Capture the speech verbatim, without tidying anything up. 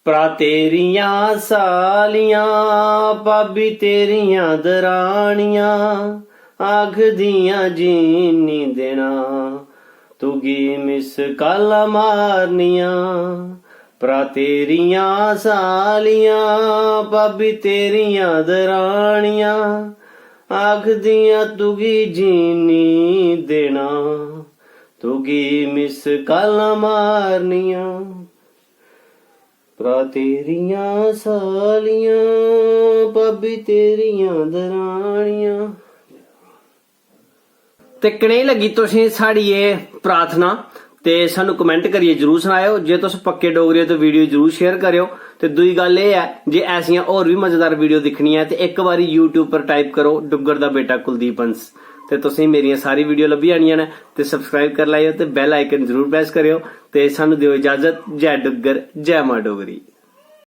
भ्रा तेरियां सालियां, भाभी तेरियां दरानियां, आखदियां जीन नी देना, तुगी मिस कालां मारनियां। भ्रा तेरियां सालियां, भाभी तेरियां दरानियां, आखदियां तुगी जीन नी देना, तुगी मिस कालां मारनियां। भ्रा तेरियां सालियां, भाभी तेरियां दरानियां। ते कनेही लग्गी तुसें साढ़ी एह् प्रार्थना? ते सानू कमेंट करियै जरूर सनाएओ। जे तुस पक्के डोगरे ओ ते वीडियो जरूर शेयर करेओ। ते दूई गल्ल एह् ऐ जे ऐसियां होर बी मजेदार वीडियो दिक्खनी ऐ ते इक बारी YouTube पर टाइप करो डुग्गर दा बेटा कुलदीप हंस, ते तुसेंगी मेरियां सारी वीडियो लब्भी जानियां न। ते सब्सक्राइब करी लैएओ ते बेल आइकन जरूर प्रेस करेओ। ते सानू देओ इजाजत। जय डुग्गर, जय मां डोगरी।